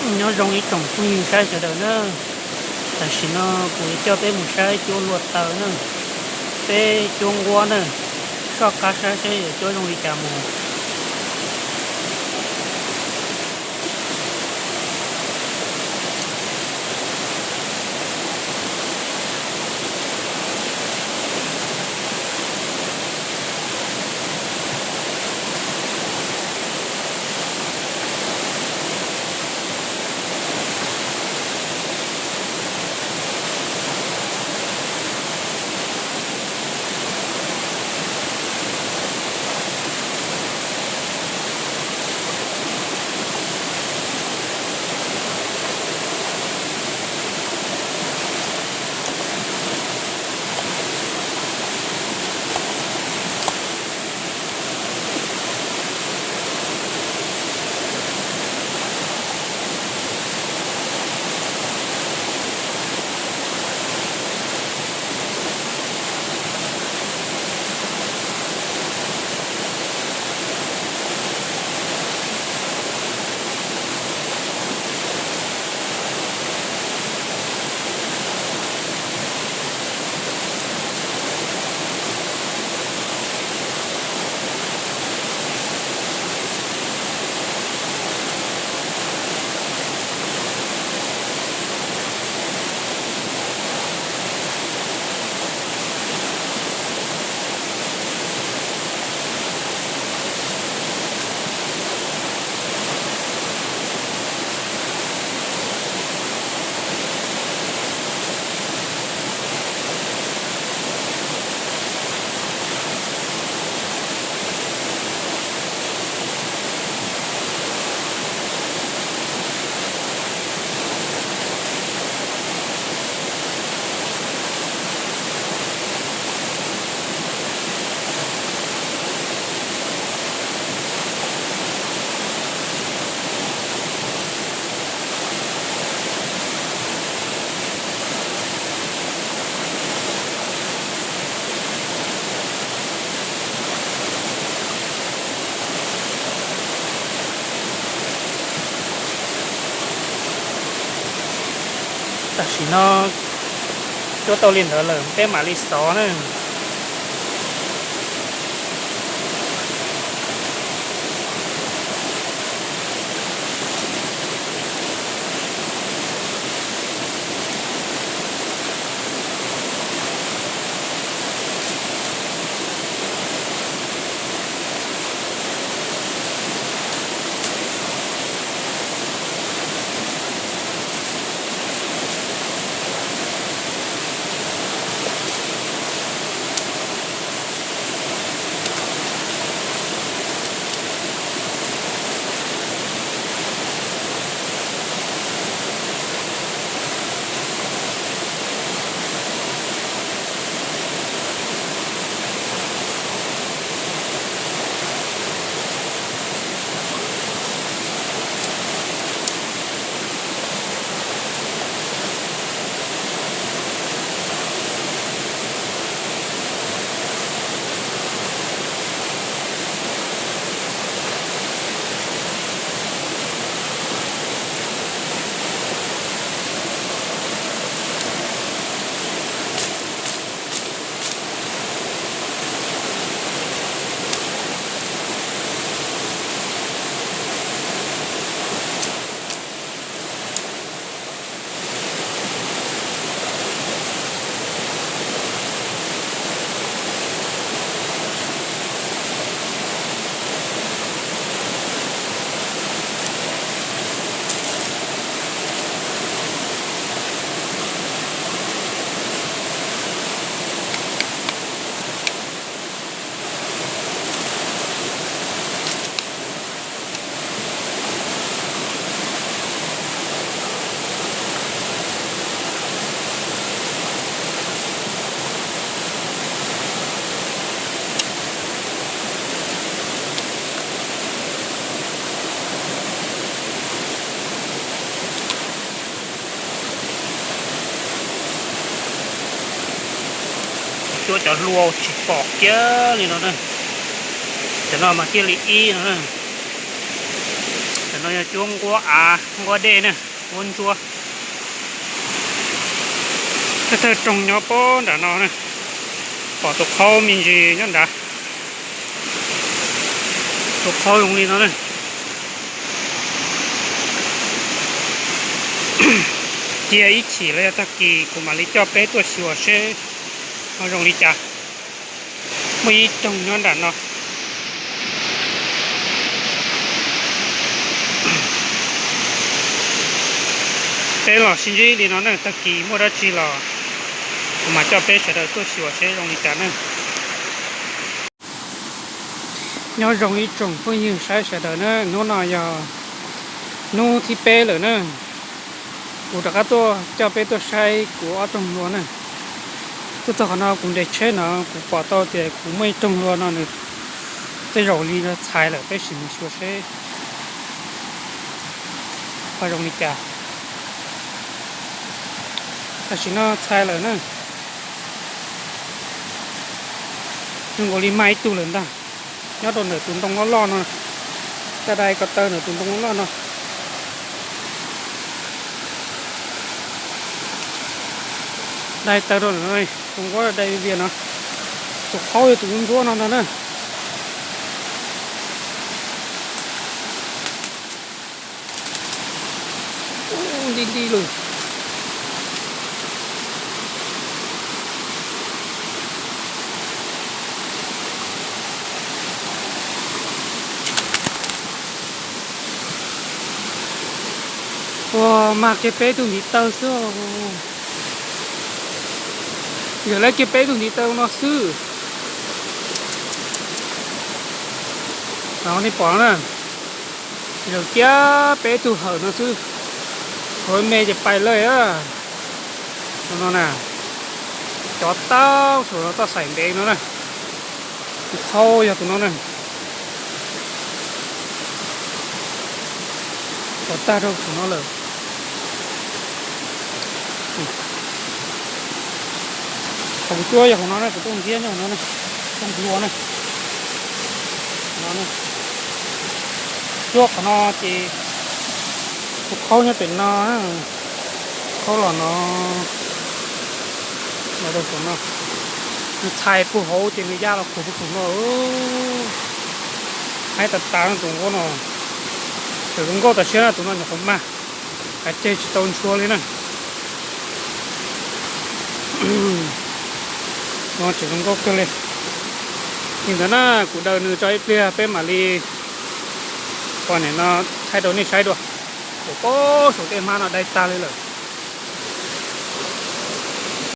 Nyob zoo ib tsoom phooj ywg saib sawv daws na, tam sim no kuv yuav coj peb mus saib cuab luaj taw na, peb cuab nquab na, soj qab saib saib yuav cuab zoo li cas mus. Tam sim no cuab tau li ntawd lawm peb mam li xov na. Cuab cov hlua tsis pom kiag li no na. Cov no mas thiaj li ib no na. No yog cuab nquab av, nquab dej na, nquab ntsuab. Thawj thawj roog nyob pem nram no na, pom tus qhaub me ntsis nyob nrad. Tus qhaub zoo li no na. Cia ib chim los yog tag kis kuv mam li coj peb tuaj xyuas seb ho zoo li cas. Muaj ib roog nyob nram no. Peb los sib ntsib li no na, tag kis muaj dab tsi los kuv mam coj peb sawv daws tuaj xyuas seb zoo li cas na. Nyob zoo ib tsoom phooj ywg saib sawv daws na, hnub no yog hnub thib peb lawm na. Kuv rov qab tuaj coj peb tuaj saib kuv ob roog hlua na. Tuaj txog qhov no kuv nres tsheb no kuv pom tau tias kuv muaj ib roog hlua no nws tej zaum li txhais lawm, peb sim mus xyuas seb ho zoo li cas. Tam sim no txhais lawm na. Zoo nkaus li mag ib tug lawm ntag. Nyob rau ntawm tus ntoo loj loj no. Dai dai ko taw ntawm tus ntoo loj loj no. Dai taw rau ntawm no, tus nquab dai vias no. Tus qhaub yog tus ntsuab no no na. Ub, nti nti lawm. Ua mag kiag peb tug ntiv taw xwb. Zaum lawv kiag peb tug ntiv taw no xwb. Nej pom na, zaum kiag peb tug hawm no xwb. Thaum me ces pais lawm. Tus no na, cov taub saum no toj xaim ntev no na. Tus qhaub yog tus no na. Cov tag rau saum no lawm. Qhov kuv cuab yog qhov no na, kuv tuaj nrhiav nyob qhov no na, tuaj nplua na. Qhov no na. Cuab qhov no ces tus qhaub nyob pem no na, qhaub los no, los rau saum no. Nws txhais puag hauv ces nws ya los puag puag saum no. Haib tas tas no tus nquab no. Tseem zoo nkauj tas siab na, tus no nyuam qhuav mag, kav tseg tsis tau ntshua li na. No tseem zoo nkauj kawg li. Li ntawd na, kuv daws nws tso ib pliag peb mam li pom nim no thaij rau nej saib dua. Tus pab saum tej hmab no dai tag li lawm.